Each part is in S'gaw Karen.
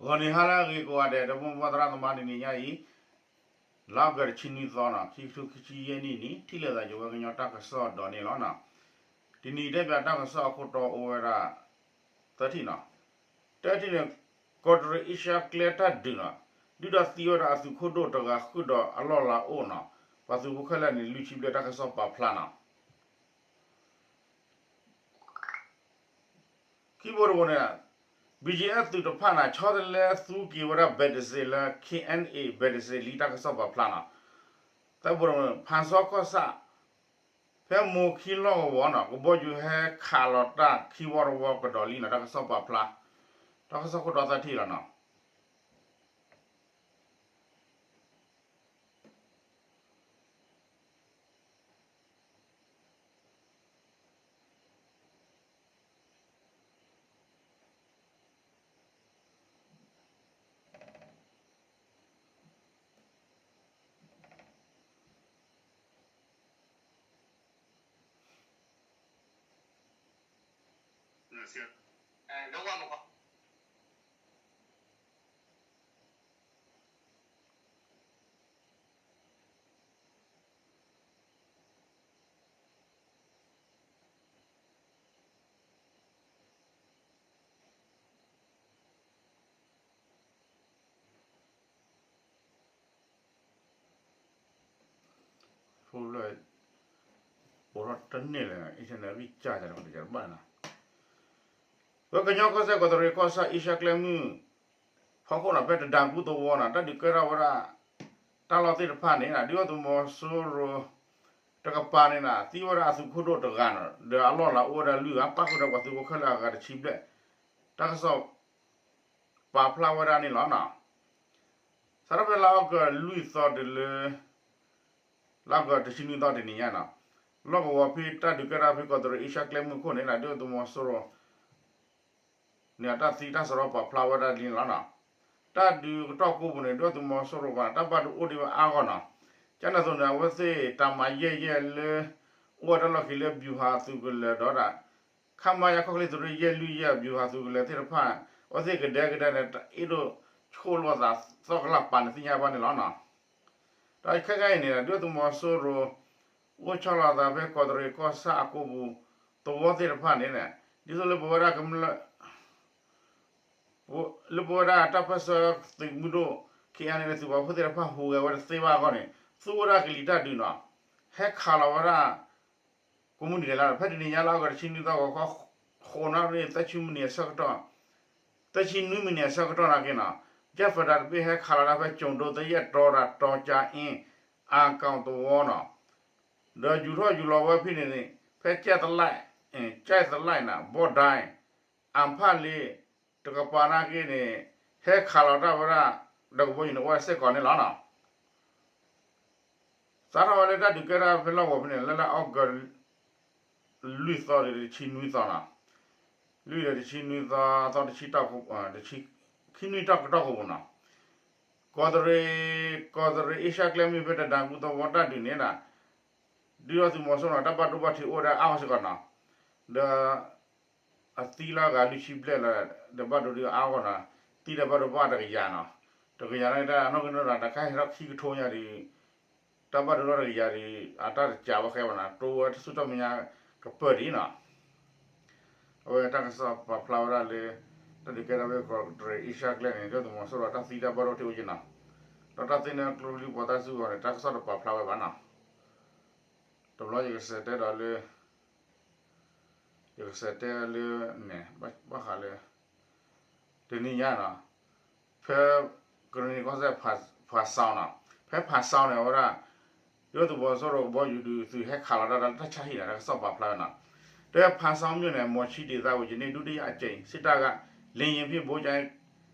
ဂီၤနံၤဟါလၢအဂ့ၤကိးဂၤဒဲး ဒီပုၢ်ဝဲၢ်သရၣ်သမါ တနံၤညါအံၤ လါအီကူးတဆံနွံသီနီၤ ခံကထိခံဆံယဲၢ်နံၣ်န့ၣ် ထံၣ်လိာ်သးယဝဲကညီတၢ်ကစီၣ်ဒီးန့ၣ်လီၤ. တနံၤတဲပၠးတၢ်ကစီၣ်အခိၣ်တီအိၣ်ဝဲဒၣ် သၢထံၣ်နီၤ. တထံၣ်န့ၣ် ကီးတရံးအ့ရှါကျဲတၢ်ဒုးနီၤ ဒုၣ်ဒါသံဝဲဒၣ်အသုးခိၣ်ဒိၣ်တဂၤ ဃုာ်ဒီးအလီၢ်လၤအိၣ်နီၤ ပှၤသုးဖိခဲလၢာ်န့ၣ် လွံၢ်ဆံဘျဲၣ် တၢ်ကစီၣ်ပာ်ဖျါနီၤ. ခံဘိတဘိန့ၣ် ဘံၣ်ကၠံအသုးတဖၣ်န့ၣ် ဆီတလဲသူက့ၤဝဲဒၣ် ဘဲးတစ့းလၢ ခ့ၣ်အဲၣ်အ့ၣ် ဘဲးတစ့းလံ တၢ်ကစီၣ်ပာ်ဖျါနီၤ. သၢဘိတဘိန့ၣ် ဖၣ်ဆီကီၢ်ဆၣ် ဖဲမိၢ်ခံလီၢ်ကဝီၤနီၤ ကဘီယူၤဟဲခးလီၤတၢ်ခံဝီတဝီကဒီးလံနီၤ တၢ်ကစီၣ်ပာ်ဖျါ တၢ်ကစီၣ်ခိၣ်တီသၢထံၣ်လီၤနီၤ. ဖိလၢ အိၣ်ထီၣ်တန့ၢ်လၢၤ internet ဂံၢ်စၢ်တဘၣ်န့ၣ် ပကညီကီၢ်စဲၣ် ကီးတရံးကီၢ်ဆၣ် အ့ရှါကျဲမုၢ် ဖီခိၣ်နီၤ ဖဲတဒၢကူသဝီနီၤ တၢ်ဒုးကဲထီၣ်ဝဲဒၣ် တၢ်လီၢ်သ့ၣ်တဖၣ်န့ၣ် ဒုၣ်ဒါသုးမီၤစိရိၤ တကပၤန့ၣ် သံဝဲဒၣ်အသုးခိၣ်ဒိၣ်တဂၤနီၤ ဒီးအလီၢ်လၤအိၣ်ဝဲဒၣ်လွံၢ်ဂၤ ပၣ်ဃုာ်ဒီးပှၤသုးဖိခဲလၢာ်အဂၤတဆံဘျဲၣ် တၢ်ကစီၣ် ပာ်ဖျါဝဲဒၣ်န့ၣ်လီၤ. စးထီၣ်ဖဲလါအီကူးလွံၢ်သီတုၤလၢ လါအီကူးတဆံနွံသီတနံၤညါနီၤ လီၢ်ကဝီၤဖဲတၢ်ဒုးကဲထီၣ်ဖဲ ကီးတရံးအ့ရှါကျဲမုၢ်ခိၣ်န့ၣ် ဒုၣ်ဒါသုးမီၤစိရိၤ န့ၣ် တၢ်သံတၢ်စရီပာ်ဖျါဝဲဒၣ်လံန့ၣ်လီၤ. တၢ်ဒုးကတီၢ်ကိးပူၤန့ၣ် ဒုၣ်ဒါသုးမီၤစိရိၤပှၤန့ၣ် တၢ်ဘၣ်ဒိအိၣ်ဒံးဝဲအါဂီၢ်နီၤ. ကန့ၣ်အသိးန့ၣ် အဝဲသ့ၣ်တၢ်မၤယဲၢ်ယဲၢ်လၢ အိၣ်ဝဲတၢ်လီၢ်ခံလၢ ဗျူဟာသုးကလၢၤဒီးဒၣ် ခမရ ခီၣ်ချ့သုးရ့ၣ်ယဲၢ်လွံၢ်ယဲၢ် ဗျူဟာသုးကလၢၤသ့ၣ်တဖၣ် အဝဲသ့ၣ်ကဒဲကဒဲန့ၣ် တၢ်အ့ၣ်ဒိးဆိၣ်လိာ်သးသီကလးပာ်န့ၣ်သ့ၣ်ညါဘၣ်န့ၣ်လီၤနီၤ. ဒီးခဲကနံၣ်အံၤန့ၣ် ဒုၣ်ဒါသုးမီၤစိရိၤ အိၣ်ဆီလီၤသးဖဲကီးတရံးကီၢ်ဆၣ်အကိပူၤ သဝီသ့ၣ်တဖၣ်န့ၣ် ဒ်သိးလၢပဝဲဒၣ်ကမျၢၢ် လၢပဝဲဒၣ်တၢ်ပၢၢ်ဆၢသုးမုၢ်ဒိၣ် ခ့ၣ်အဲၣ်အ့ၣ် သုးပာ်ဖှိၣ်သ့ၣ်တဖၣ်ဟူးဂဲၤဝဲတသ့ဘၣ်အဂီၢ်န့ၣ် သူဝဲဒၣ်ကလံၤတၢ်ဒုးနီၤ ဟဲခးလီၤဝဲဒၣ် ကိးမုၢ်နံၤဒဲးလၢ ဖဲတနံၤညါလါအီကူးတဆံနွံသီဂီၤခီ ဃိးနၣ်ရံၣ် သၢဆံမံးနံးအဆၢကတီၢ် သၢဆံနွံမံးနံးအဆၢကတီၢ်နာ်က့နီၤ Jet Fighter တဘ့ၣ်ဟဲခးလီၤဒၣ်ဖဲကၠိၤဒိ သယဲၢ်တီ ဒီးတီကၠါအ့ အါကီၢ်သဝီနီၤ ဒီးယူၤထီၣ်ယူၤလီၤဝဲဖဲန့ၣ်န့ၣ် ဖဲကၠဲၣ်သလဲၣ် ကၠဲၣ်သလဲၣ်န့ၣ် ဘီၣ်ဒဲ အၣ်ဖၣ်လ့ တကပၤနာ်က့န့ၣ် ဟဲခးလီၤတၢ်ဝဲဒၣ် ဒီးကဘီယူၤန့ၣ် အိၣ်ဝဲစ့ၢ်ကီးန့ၣ်လီၤနီၤ. စးထီၣ်ဝဲလၢတၢ်ဒုးကဲထီၣ်ဖဲလီၢ်ကဝီၤဖဲန့ၣ် လၢလါအီကူး လွံၢ်သီဒီးတဆံနွံသီနီၤ, လွံၢ်ဒီးတဆံနွံသီ သီတဆံ ခံနွံတၢ်ကတီၢ်ကိးပူၤနီၤ, ကီးတရံး ကီးတရံးအ့ရှါကျဲမုၢ်ဖဲတဒၢကူသဝီတၢ်ဒုးန့ၣ် ဒုၣ်ဒါသုးမီၤစိရိၤန့ၣ် တၢ်ဘၣ်ဒိဘၣ်ထံးအိၣ်ဝဲဒၣ်အါဂီၢ်စ့ၢ်ကီးနီၤ, ဒီး အသံလၢအဂၤလွံၢ်ဆံဘျဲၣ်လၢ ဒီးဘၣ်ဒိဒုးအါဂီၢ်နီၤ, သံဒီးဘၣ်ဒိဘၣ်တကယၤနီၤ, တကယၤန့ၣ် တၢ်နီၣ်ဂံၢ်နီၣ်ဒွး တခါဟဲထီၣ်ခံကထိညါဒီး တၢ်ဘၣ်ဒိလီၤတကယၤဒီး အတၢ်တကးဝဲဃဲဘၣ်နီၤ, တိဝဲတၢ်ဆူၣ်တၢ်မဲာ်ညါကပၢၢ်ဒံးနီၤ. အဝဲတၢ်ကစီၣ်ပာ်ဖျါဝဲဒၣ်လၢ တၢ်ဒုးကဲထီၣ်ဖဲကီးတရံးအ့ရှါကျဲန့ၣ် ဒုၣ်ဒါသုးမီၤစိရိၤတၢ်သံတၢ်ဘၣ်ဒိထံးအိၣ်က့ၤနီၤ, ဒီးတၢ်သ့ၣ်ညါကျိချံမျိာ်သၣ်ဆူၣ်အဂီၢ်န့ၣ် တၢ်ကစီၣ်တပာ်ဖျါဝဲဘၣ်နီၤ. တဘျီယကစံးတဲဒီးလၢ ယကစံးတဲလၢန့ၣ် ဘၣ်ဃးလၢ တနံၤညါနီၤ, ဖဲ ကရ့ၣ်နံၤကီၢ်စဲၣ် ဖၣ်စီနီၤ, ဖဲဖၣ်စီန့ၣ် အဝဲဒၣ် ဒုၣ်ဒါသုးမီၤစိရိၤကဘီယူၤဒုးသုးဟဲခးလီၤတၢ်လၢတၢ်ဆါဟံၣ်န့ၣ် တၢ်ကစီၣ်ပာ်ဖျါဝဲနီၤ, တဲဖၣ်စီမုၢ်န့ၣ် မော်ချီဒေသကို ယနေ့ ဒုတိယအကြိမ် စစ်တပ်က လေယာဉ်ဖြင့် ဗုံးကြဲ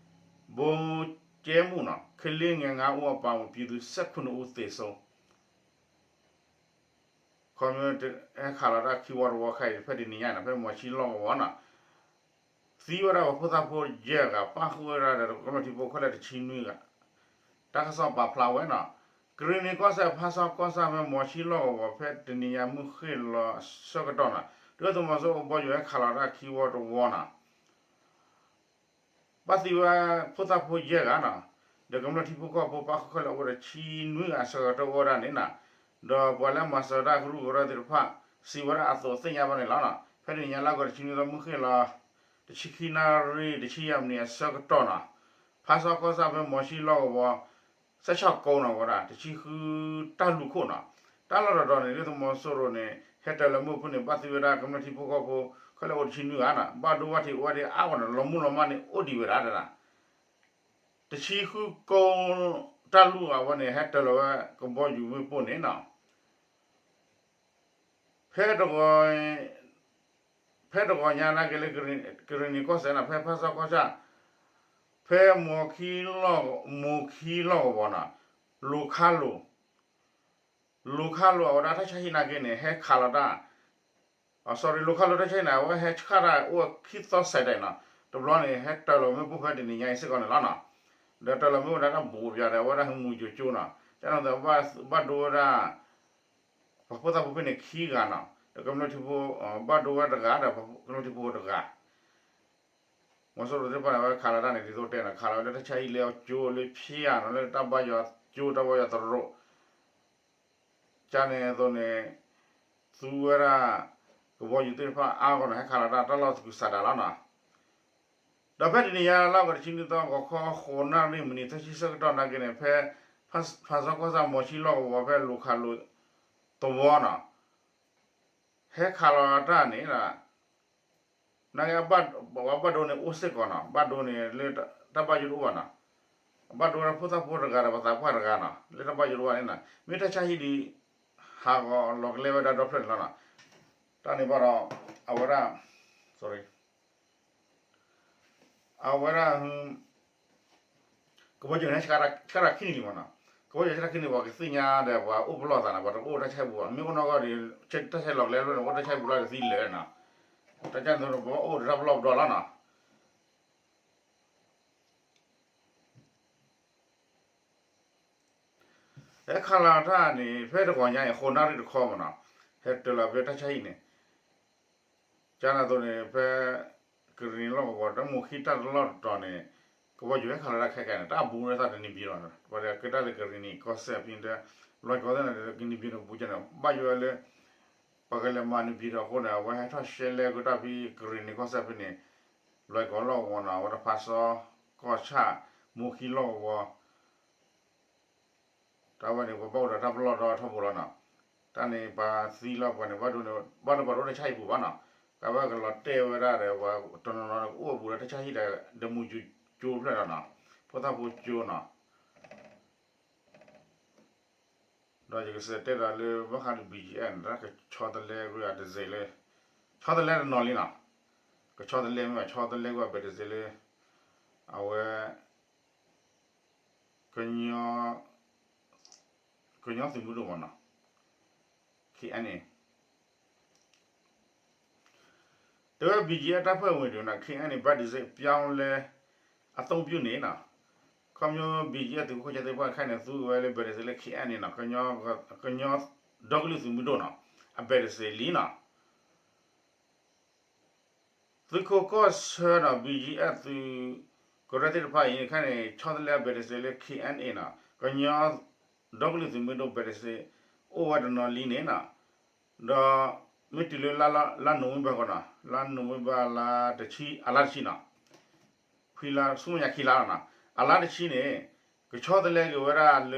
ဗုံးကြဲမှုနီၤ, ကလေးငယ် ငါးဦး အပါအဝင် ပြည်သူ ဆယ့်ခုနစ်ဦး သေဆုံး ခီမ့ၢ် ဟဲခးလီၤတၢ်ခံဝီတဝီခဲအံၤ ဖဲတနံၤညါန့ၣ် ဖဲမော်ချီလီၢ်ကဝီၤနီၤ, သံဝဲဒၣ်ပှၤဖိသၣ်ဖိယဲၢ်ဂၤ ပၣ်ဃုာ်ဝဲဒၣ်ဒီးကမျၢၢ်ထံဖိခဲလၢာ်တဆံနွံဂၤ, တၢ်ကစီၣ်ပာ်ဖျါဝဲနီၤ, ကရ့ၣ်နံၤကီၢ်စဲၣ် ဖၣ်စီကီၢ်ဆၣ် ဖဲမော်ချီလီၢ်ကဝီၤ ဖဲတနံၤညါမုၢ်ဃ့ၢ်လီၤဆၢကတီၢ်နီၤ, ဒုၣ်ဒါသုးမီၤစိရိၤကဘီယူၤဟဲခးလီၤတၢ်ခံဝီတဝီနီၤ ဘၣ်သံဝဲဖိသၣ်ဖိယဲၢ်ဂၤနီၤ, ဒီးကမျၢၢ်ထံဖိကီၢ်ဖိပၣ်ဃုာ်ခဲလၢာ်အိၣ်ဝဲဒီးတဆံနွံဂၤဆၢကတီၢ်အိၣ်ဝဲဒၣ်န့ၣ်နီၤ, ဒီးပှၤလၢအမၤစၢၤတၢ်ကရူၢ်ကရၢသ့ၣ်တဖၣ် စံးဝဲဒၣ်အသိးသ့ၣ်ညါဘၣ်န့ၣ်လီၤနီၤ. ဖဲတနံၤညါလါအီကူးတဆံနွံသီ မုၢ်ဃ့ၢ်လီၤ တဆံခံနၣ်ရံၣ် တဆံယဲၢ်မံးနံးအဆၢကတီၢ်နီၤ, ဖါစီကီၢ်ဆၣ်ဖဲမီၤဆံလီၢ်ကဝီၤ စဲးဆီၣ်ကိနီၤဝဲဒၣ် တဆံဃုတၢ်လူၢ်ခိၣ်နီၤ, တၢ်လီၢ်တတီၤန့ၣ် ဒ်သုးမီၤစိရိၤန့ၣ် ဟဲတၢၤလီၤမ့ၣ်ပိၢ်န့ၣ် ဘၣ်သံဝဲဒၣ်ကမျၢၢ်ထံဖိကီၢ်ဖိ ခဲလၢာ်အိၣ်တဆံနွံဂၤနီၤ, ဘၣ်ဒိဘၣ်ထံးအိၣ်ဝဲဒၣ်အါဂီၢ်န့ၣ် လီၤမူလီၤမၢ်န့ၣ် အိၣ်ဒံးဝဲဒၣ်ဒၣ်, တဆံဃုကိတၢ်လူၢ်အဝဲန့ၣ် ဟဲတၢၤလီၤဝဲကဘီယူၤမ့ၣ်ပိၢ်န့ၣ်နီၤ, ဖဲတဂီၤ ဖဲတဂီၤညါနာ်က့လၢ ကရ့ၣ်နံၤကီၢ်စဲၣ်နီၤ, ဖဲဖါစီကီၢ်ဆၣ် ဖဲမိၤခံလီၢ်ကဝီၤနီၤ, လိၤခါလိၤ, လိၤခါလိၤအဝဲဒၣ်တၢ်ဆါဟံၣ်နာ်က့န့ၣ် ဟဲခးလီၤတၢ်, sorry, လိၤခါလိၤတၢ်ဆါဟံၣ်န့ၣ် အဝဲဟဲဆှၣ်တၢ်အိၣ်ခံသီစဲးဒဲးနီၤ, တဘျီန့ၣ် ဟဲတၢၤလီၤမ့ၣ်ပိၢ်ဖဲတနံၤညါအံၤစ့ၢ်ကီးန့ၣ်လီၤနီၤ, ဒီးတၢၤလီၤမ့ၣ်ပိၢ်ဝဲဒၣ်တၢ်ဘူးပၠးဒီး အဝဲဒၣ်ဟဲမူယိၤကၠိနီၤ, ကန့ၣ်သး ဘၣ်ဒိဝဲဒၣ် ပှၤဖိသၣ်ဖိဖဲန့ၣ်ခံဂၤနီၤ, ဒီးကမျၢၢ်ထံဖိ ဘၣ်ဒိဝဲတဂၤဒီး ကမျၢၢ်ထံဖိတဂၤ, မီၤစိရိၤသ့ၣ်တဖၣ်န့ၣ် အဝဲခးလီၤတၢ်န့ၣ် ဒ်သိးတဲနီၤ, ခးလီၤဝဲလၢတၢ်ဆါဟံၣ်လၢအကၠိလၢဖၠၣ်နီၤ, လၢတၢ်ဘါယွၤကၠိ တၢ်ဘါယွၤသရိာ် ကန့ၣ်အသိးန့ၣ် သူဝဲဒၣ် ကဘီယူၤသ့ၣ်တဖၣ်အါဂီၢ်န့ၣ် ဟဲခးလီၤတၢ် တၢ်လီၢ်သကုၤဆးဒးလီၤနီၤ, ဒီးဖဲတနံၤညါလါအီကူးတဆံနွံသီ ဂီၤခီဃိးနၣ်ရံၣ်မံးနံးသၢဆံဆၢကတီၢ်နာ်က့န့ၣ် ဖဲ ဖါစီကီၢ်ဆၣ်မီၤဆံလီၢ်ကဝီၤဖဲလိၤခးလိၤသဝီနီၤ, ဟဲခးလီၤတၢ်န့ၣ် နာ်က့ ပှၤဘၣ်ဒိန့ၣ်အိၣ်စ့ၢ်ကီးနီၤ, ဘၣ်ဒိန့ၣ်လၢတၢ်ဘါယွၤတအိၣ်ဘၣ်နီၤ, ဘၣ်ဒိဝဲဒၣ်ဖိသၣ်ဖိတဂၤဒီးပှၤသးပှၢ်တဂၤနီၤ, လၢတၢ်ဘါယွၤတအိၣ်ဘၣ်န့ၣ်နီၤ, မ့ၢ်တၢ်ဆါဟံၣ်ဒ် ဟးဂီၤလီၤကလဲဝဲဒၣ်ဒီဖျၢၣ်န့ၣ်လီၤနီၤ, တၢ်န့ၣ်ဘၣ်ဒီး အဝဲဒၣ် sorry အဝဲဒၣ် ကဘီယူၤန့ၣ် ဆှၣ်တၢ်ခံနံၤလံမ့ၢ်နီၤ, ကဘီယူၤဆှၣ်တၢ်ခံနံၤ ပှၤကသ့ၣ်ညါဒီးပှၤအိၣ်ပလီၢ်သးနီၤ, ပှၤတအိၣ်တၢ်ဆါဟံၣ်ပူၤဘၣ်, မ့ၢ်အိၣ်နီၢ်ကီၢ်ဒီး တၢ်ဆါဟံၣ်လီၤကလဲဖျၢၣ်န့ၣ် အိၣ်တၢ်ဆါဟံၣ်ပူၤလၢတသံလၢာ်နီၤ, တၢ်ကန့ၣ်သိးန့ၣ် ပှၤအိၣ်ဒီးတၢ်ပလီၢ်ပဒီလီၤနီၤ ဟဲခးလီၤတၢ်န့ၣ် ဖဲတဂီၤညါအံၤ ဃိးနၣ်ရံၣ်တခီမ့ၢ်နီၤ, ဟဲတၢၤလီၤဖဲတၢ်ဆါဟံၣ်န့ၣ်, ကန့ၣ်အသိးန့ၣ် ဖဲ ကရ့ၣ်နံၤလီၢ်ကဝီၤ တၢ်မိၤခံတၢ်တလီၢ်တတီၤန့ၣ် ကဘီယူၤဟဲခးလီၤတၢ်ခဲကနံၣ်န့ၣ် တၢ်အဘူးဝဲသးဒီး နေပြည်တော် နီၤ, ပှၤကဲတၢ်လၢကရ့ၣ်နံၤကီၢ်စဲၣ်ဖဲန့ၣ် လွဲၢ်ကီၢ်သ့ၣ်န့ၣ် နေပြည်တော် ဘူးကန့ၣ် ဘၣ်ယိၣ်ဝဲလၢ ပှၤကလဲၤမၤ နေပြည်တော် အဃိန့ၣ် အဝဲဟဲထီၣ်ရှဲလဲက့ၤတၢ်ဖဲကရ့ၣ်နံၤကီၢ်စဲၣ်ဖဲန့ၣ် လွဲၢ်ကီၢ်လီၢ်ကဝီၤနီၤ, အဝဲဒၣ်ဖါစီကီၢ်ဆၣ် မိၤခံလီၢ်ကဝီၤ တၢ်ဝဲန့ၣ် ပှၤဘၣ်အိၣ်ဒီးတၢ်ပလီၢ်ဒီထီဘိလီၤနီၤ, တၢ်န့ၣ်ပှၤသံလီၤပှၤန့ၣ် ဘၣ်ဒိန့ၣ် ဘၣ်ဒိပှၤတအိၣ်တၢ်ဆါဟံၣ်ပူၤဘၣ်နီၤ, ကဘၣ်ကလီၤတဲာ်ဝဲဒၣ်ဒီး ပှၤတနီၤနီၤန့ၣ် ကအိၣ်ဘူးဒီးတၢ်ဆါဟံၣ်ဒီး ဒီးမူယူၤကၠိဖျၢၣ်လီၤနီၤ, ဖိသၣ်ဖိကၠိနီၤ ဒီးယကစံးတဲဒီးလၢဘၣ်ဃးဒီး ဘီၣ်ကၠံၣ်အဲၣ်န့ၣ် တၢ်ကဆီတလဲကွံာ်အီၤတစဲးလၢ ဆီတလဲတနီၤလံနီၤ, ကဆီတလဲမ့ၢ်ဘၣ် ဆီတလဲကွံာ်အီၤဘၣ်တစဲးလၢ အဝဲ ကညီ ကညီသုးမုၢ်ဒိၣ်မ့ၢ်နီၤ, ခဲအံၤန့ၣ် တဲဝဲ ဘီၣ်ကၠံၣ်အဲၣ် တပ်ဖွဲ့ဝင်တွေနဲ့ ခဲအံၤန့ၣ် ဘတ်တံဆိပ် ပြောင်းလဲအသုံးပြုနေနီၤ, ခီဖျိ ဘီၣ်ကၠံၣ်အဲၣ် သုးခိၣ်ကျၢၢ်သ့ၣ်တဖၣ်ခဲအံၤန့ၣ် သူဝဲလၢ ဘတ်တံဆိပ် လၢ ခဲအံၤန့ၣ်နီၤ, ကညီ ဒီကလုာ်သုးမုၢ်ဒိၣ်နီၤ, အဘတ်တံဆိပ်လံနီၤ သုးခိၣ်ကီၢ်ဆၢနီၤ ဘီၣ်ကၠံၣ်အဲၣ် သုးကရၢသ့ၣ်တဖၣ်အံၤန့ၣ် ခဲအံၤန့ၣ် ဆီတလဲအဘတ်တံဆိပ်လၢ ခဲအံၤန့ၣ်နီၤ, ကညီ ဒီကလုာ်သုးမုၢ်ဒိၣ် ဘတ်တံဆိပ် အိၣ်ဝဲတနီၤလံန့ၣ်နီၤ, ဒီး မ့ၢ်တုၤလၢ လါနိၣ်ဝ့ဘၢၣ်ဃီနီၤ, လါနိၣ်ဝ့ဘၢၣ်လါတဆံ အလါတဆံနီၤ, ခွံလါ ဆူမဲာ်ညါခံလါလီၤနီၤ, အလါတဆံန့ၣ် ကဆီတလဲက့ၤဝဲဒၣ်လၢ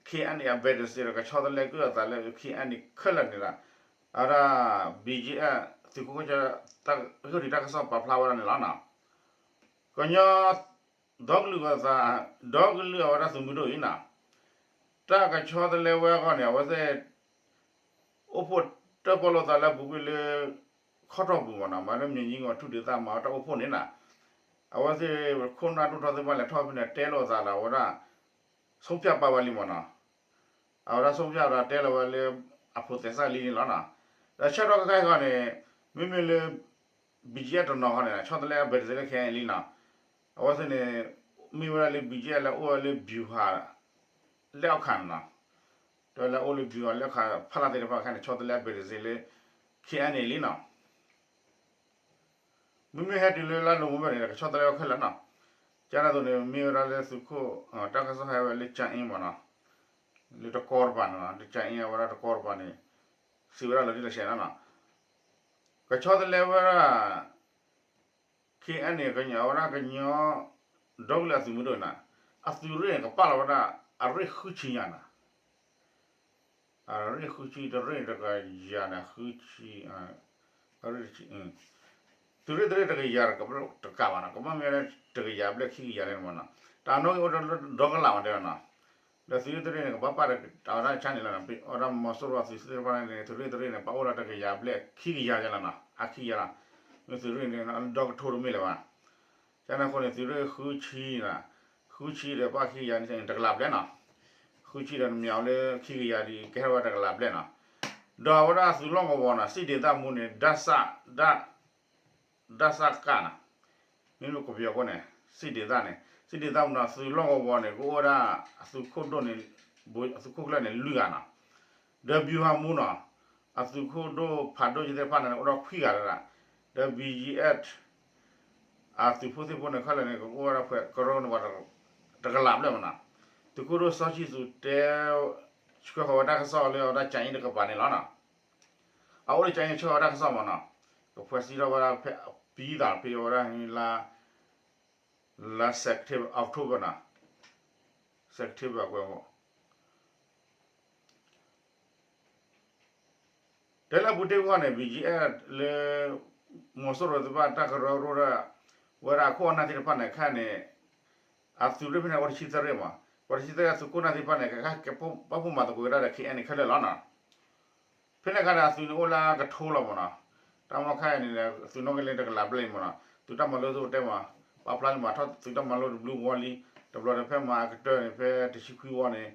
ခဲအံၤန့ၣ် အဘတ်တံဆိပ်ဒီး ကဆီတလဲက့ၤအသးလၢ ခဲအံၤန့ၣ် ခဲလၢာ်န့ၣ်ဒီး အဝဲဒၣ် ဘီၣ်ကၠံၣ်အဲၣ် သုးခိၣ်ကီၢ်ဆၢ ဂုာ်ဒီးတၢ်ကစီၣ်ပာ်ဖျါဝဲဒၣ်န့ၣ်လီၤနီၤ, ကညီ ဒီကလုာ်အသး ဒီကလုာ်အဝဲဒၣ်သုးမုၢ်ဒိၣ်အံၤနီၤ, တၢ်ကဆီတလဲဝဲအဂီၢ်န့ၣ် အဝဲသ့ၣ် အိၣ်ဖှိၣ်တၢၣ်ပီၣ်လိာ်သးလၢအပူၤကွံာ်လၢ ခီၣ်ထီၣ်ပူၤမ့ၢ်နီၤ, မ့ၢ်လၢ မြေကြီးငေါ့ထု ဒေသ မၤဝဲတၢ်အိၣ်ဖှိၣ်န့ၣ်နီၤ, အဝဲသ့ၣ်ခိၣ်နၢ်ဒိၣ်ထီၣ်သ့ၣ်တဖၣ်လဲၤထီၣ်ဖဲန့ၣ် တဲလိာ်အသးဒီး အဝဲဒၣ် ဆုံးဖြတ်ပါဝဲလံမ့ၢ်နီၤ, အဝဲဒၣ် ဆုံးဖြတ် ဒီးတဲလီၤဝဲလၢ အဖိးသဲးစၢ်လံန့ၣ်လီၤနီၤ, ဒီးဆၢကတီၢ်ခဲအံၤအဂီၢ်န့ၣ် မ့မ့ၢ်လၢ ဘီၣ်ကၠံၣ်အဲၣ်တနီၤဃီန့ၣ် ဆီတလဲအဘတ်တံဆိပ်လၢ ခဲအံၤလံနီၤ, အဝဲသ့ၣ်န့ၣ် မ့ၢ်ဝဲဒၣ်လၢ ဘီၣ်ကၠံၣ်အဲၣ် လၢအိၣ်ဝဲလၢ ဗျူဟာ လက်အောက်ခံနီၤ, ဒီးလၢအိၣ်လၢ ဗျူဟာ လက်အောက်ခံ ဖီလာ်သ့ၣ်တဖၣ်ခဲအံၤန့ၣ် ဆီတလဲအဘတ်တံဆိပ်လၢ ခဲအံၤန့ၣ်လံနီၤ. မ့မ့ၢ်ဟဲတုၤလၢလါနိၣ်ဝ့ဘၢၣ်န့ၣ် ကဆီတလဲဝဲခဲလၢာ်နီၤ. ကန့ၣ်အသိးန့ၣ် မ့ၢ်ဝဲဒၣ်လၢသုးခိၣ် တၢ်ကစီၣ်ဟဲဝဲလၢကၠၢ်အ့မ့ၢ်နီၤ, လၢတကီတပၤန့ၣ်နီၤ, လၢကၠၢ်အ့အဝဲဒၣ်တကီတပၤန့ၣ် စံးဝဲဒၣ်လီၤတံၢ်လီၤဆဲးနီၤနီၤ, ကဆီတလဲဝဲဒၣ် ခဲအံၤန့ၣ် ကညီဝဲဒၣ်ကညီ ဒီကလုာ်အသုးမုၢ်ဒိၣ်န့ၣ် အသုးရ့ၣ်န့ၣ် ကပာ်လီၤဝဲဒၣ် အရ့ၣ်ဃုဆံညါနီၤ. အရ့ၣ်ဃုဆံ တရ့ၣ်တကယၤန့ၣ် ဃုဆံ သုးရ့ၣ်တရ့ၣ်တကယၤတကးဘၣ်နီၤ, ကဘၣ်မ့ၢ်ဝဲဒၣ်တကယၤဘျဲၣ်ခံကယၤလဲၣ်မ့ၢ်နီၤ, တၢ်နီၣ်ဂံၢ်အိၣ်ဒီးလၢဒီကလုာ်မ့ၢ်တဲနီၤ, ဒီးသုးရ့ၣ်တရ့ၣ်န့ၣ် ကဘၣ်ပာ်ဒီးအဝဲဒၣ်ဆါန့ၣ်လီၤနီၤ, အဝဲဒၣ်မီၤစိရိၤအသုးသ့ၣ်တဖၣ်န့ၣ် သုးရ့ၣ်တရ့ၣ်န့ၣ် ပာ်အိၣ်ဒီးတကယၤဘျဲၣ်ခံကယၤယဲလီၤနီၤ, အါခံကယၤလီၤ, မ့ၢ်သုးရ့ၣ်န့ၣ် ဒီကထိတမ့ၢ်လၢၤဘၣ် ကန့ၣ်အဃိန့ၣ် သုးရ့ၣ်ဃုဆံနီၤ, ဃုဆံဒီးပာ်ခံကယၤန့ၣ် တကလးဘျဲၣ်နီၤ, ဃုဆံဒီးနမ့ၢ်အီၤလၢခံကယၤဒီး ကဟဲထီၣ်ဝဲဒၣ်တကလးဘျဲၣ်နီၤ, ဒီးအဝဲဒၣ်သုးလီၢ်ကဝီၤနီၤ စံးဒ့ၣ်သၣ်မူန့ၣ် ဒၣ်စၣ် ဒၣ်စၣ်ကၣ်နီၤ, မ့မ့ၢ်ကပယီၤဖိန့ၣ် စံးဒ့ၣ်သၣ်န့ၣ် စံးဒ့ၣ်သၣ်မူနီၤ သုးလီၢ်ကဝီၤန့ၣ် ကအိၣ်ဝဲဒၣ် အသုးခိၣ်ဒိၣ်န့ၣ် သုးခိၣ်ကျၢၢ်န့ၣ် လွံၢ်ဂၤနီၤ, ဒီးဘံၣ်ဟၤမူနီၤ အသုးခိၣ်ဒိၣ်ဖးဒိၣ်သ့ၣ်တဖၣ်န့ၣ် အိၣ်ဒီးခွံဂၤလၢၤ, ဒီး ဘံၣ်ယံၣ်အဲး အသုးဖိသ့ၣ်ဖိန့ၣ် ခဲလၢာ်န့ၣ် ကအိၣ်ဝဲဒၣ်ဖဲကရၢန့ၣ် တကလးဘျဲၣ်မ့ၢ်နီၤ, သုးခိၣ်ဒိၣ်စီၤဆံသူးတဲ ဆှၢဃီၤဝဲတၢ်ကစီၣ်လၢအဝဲဒၣ်ကၠၢ်အ့တကပၤန့ၣ်လီၤနီၤ, အအိၣ်လၢကၠၢ်အ့ဆှၢဃီၤဝဲတၢ်ကစီၣ်မ့ၢ်နီၤ, ကဖှဲးစံးထီၣ်ဝဲဒၣ်ဖဲအပံသးဖဲအဝဲဒၣ်လါ လါ September October နီၤ, September ကွဲး တဲလၢအပူၤတ့ၢ်အဂီၢ်န့ၣ် ဘံၣ်ယံၣ်အဲး လၢ မီၤစိရိၤသ့ၣ်တဖၣ်တၢ်ကရၢကရိဒၣ် ဝဲဒၣ်အခိၣ်အနၢ်သ့ၣ်တဖၣ်န့ၣ် ခဲအံၤန့ၣ် အသုးရ့ၣ်ဖဲန့ၣ် အိၣ်တဆံသၢရ့ၣ်မး, အိၣ်တဆံသၢရ့ၣ်အသုးခိၣ်နၢ်သ့ၣ်တဖၣ်န့ၣ် ကကဲပာ်ဖှိၣ်မၤသကိးက့ၤဒၣ်ဒီး ခဲအံၤန့ၣ် ခဲလၢာ်လီၤနီၤ. ဖဲန့ၣ်အခါန့ၣ် အသုးန့ၣ်အိၣ်လၢကထိလီၤမ့ၢ်နီၤ. တၢ်မီၢ်ခါအံၤန့ၣ် သုးနီၣ်ဂံၢ်လၢတကလးဘျဲၣ်အံၤမ့ၢ်နီၤ, သုးတၢ်မၤလိသုးတဲမး, ပာ်ဖျါန့ၣ်မး ထီၣ်သုးတၢ်မၤလိတဘျုးဝီလံ, တဘျီဒီးဖဲမၤအကတၢၢ်န့ၣ် ဖဲတဆံခွံဝီန့ၣ်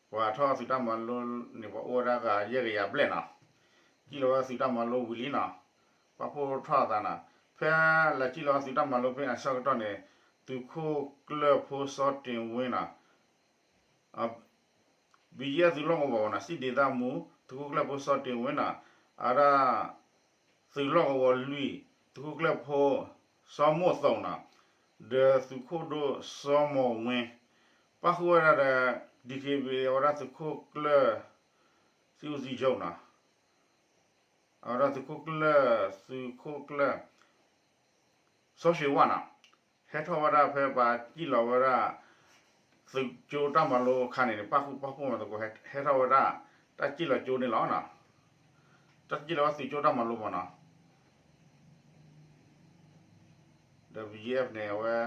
ပှၤထီၣ်သုးတၢ်မၤလိန့ၣ် ပှၤအိၣ်ဝဲဒၣ်ဂၤယဲၢ်ကယၤဘျဲၣ်နီၤ. စံၣ်လီၤဝဲသုးတၢ်မၤလိဝံၤလံနီၤ, ပာ်ဖှိၣ်ထီၣ်အသးနီၤ. ဖဲလၢစံၣ်လီၤသုးတၢ်မၤလိဖဲအဆၢကတီၢ်န့ၣ် သုးခိၣ်ကျၢၢ်ဖိစီတ့ၢ်ဝ့နီၤ ဘံၣ်ယံၣ်အဲးသုးလီၢ်ကဝီၤနီၤ စံၣ်ဒ့ၣ်သၣ်မူ သုးခိၣ်ကျၢၢ်ဖိစီတ့ၢ်ဝ့နီၤ, အဝဲဒၣ် သုးလီၢ်ကဝီၤလွံၢ် သုးခိၣ်ကျၢၢ်ဖိ စီၤမိၢ်သိးနီၤ, ဒီးသုးခိၣ်ဒိၣ်စီၤမိၢ်ဝ့ ပၣ်ဃုာ်ဝဲဒၣ်ဒီး DKBA အဝဲဒၣ်သုးခိၣ်ကျၢၢ် စံၣ်အူစံၣ်ယိနီၤ အဝဲဒၣ်သုးခိၣ်ကျၢၢ် သုးခိၣ်ကျၢၢ် စီဆှံဝၣ်နီၤ, ဟဲထီၣ်ဝဲဒၣ်ဖဲပှၤစံၣ်လီၤဝဲဒၣ် သုးကၠိတၢ်မၤလိအခါန့ၣ်န့ၣ် ပာ်ဃုာ်ပာ်ဖှိၣ်မၤသကိး ဟဲထီၣ်ဝဲဒၣ် တၢ်စံၣ်လီၤကၠိန့ၣ်လီၤ. တၢ်စံၣ်လီၤဝဲသုးကၠိတၢ်မၤလိမ့ၢ်နီၤ. ဒီး BGF န့ၣ် အဝဲ ဒ်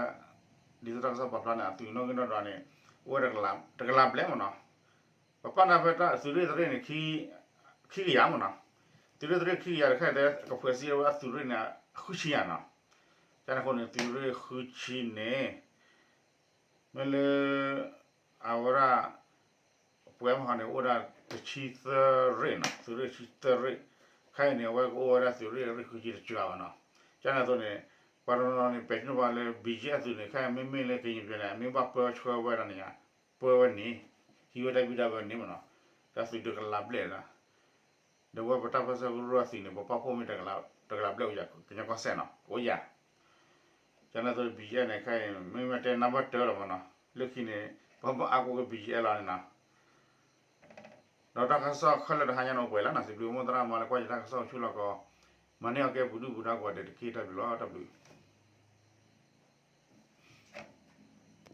သိးတၢ်ကစီၣ်ပာ်ဖျါန့ၣ် အသုးနီၣ်ဂံၢ်နီၣ်ဒွးန့ၣ် အိၣ်ဝဲတကလးဘျဲၣ်မ့ၢ်နီၤ. ပပာ်နၢ်ဖဲသုးရ့ၣ်တရ့ၣ်န့ၣ် ခံကယၤမ့ၢ်နီၤ. သုးရ့ၣ်တရ့ၣ်ခံကယၤတခါ ကဖှဲးစံးဝဲအသုးရ့ၣ်န့ၣ် ဃုဆံယၤနီၤ. ကန့ၣ်အဃိန့ၣ် သုးရ့ၣ်ဃုဆံန့ၣ် မ့ၢ်လၢ အဝဲဒၣ် ပှဲၤမဟါန့ၣ် အိၣ်ဒၣ်တဆံသၢရ့ၣ်နီၤ, သုးရ့ၣ်တဆံသၢရ့ၣ်, ခဲအံၤန့ၣ် အဝဲကအိၣ်ဝဲဒၣ်သုးရ့ၣ်ရ့ၣ်ဃုဆံတစှၤဘၣ်နီၤ. ကန့ၣ်အသိးန့ၣ် ပှၤတနီၤနီၤန့ၣ် ပဲာ်ထံနီၤဖးလၢ BGF သုးန့ၣ် ခဲအံၤမ့မ့ၢ်လၢကရင်ပြည်န့ၣ် အမ့ၢ်ဘၣ်ပၢဆှၢဝဲဒၣ်န့ၣ် ပၢဝဲန့ၣ် ဟံးဝဲတၢ်ဘံၣ်တၢ်ဘၢန့ၣ်မ့ၢ်နီၤ, တၢ်သုးတကလးဘျဲၣ်လီၤ. ဒီးဝဲပတၢ်ပၢဆှၢကရူၢ်အသုးန့ၣ် ပပာ်ဖှိၣ်မ့ၢ်တကလးဘျဲၣ်အိၣ်ယၤ ကညီကီၢ်စဲၣ်နီၤ အိၣ်ယၤ ကန့ၣ်အသိး BGF န့ၣ် ခဲအံၤ မ့မ့ၢ်တဲနၢ်ဘၢၣ်တၢလီၤမ့ၢ်နီၤ, လၢခံန့ၣ် ပဘၣ်အါကိးက့ၤ BGF လီၤန့ၣ်နီၤ. ဒီးတၢ်ကစီၣ်ခဲလၢာ်တဟါညါန့ၣ်အိၣ်ပှဲၤလီၤနီၤ, စံးဘျုးမိၢ်သရၣ်မၤလၢကွၢ်ယတၢ်ကစီၣ်အိၣ်ဆူၣ်လီၤကီး, မၤန့ၢ်အီၤကဲပှၤဒုၣ်ပှၤဒါကိးဂၤဒဲးတက့ၢ်. တၢ်ဘျုးလီၤ, တၢ်ဘျုး.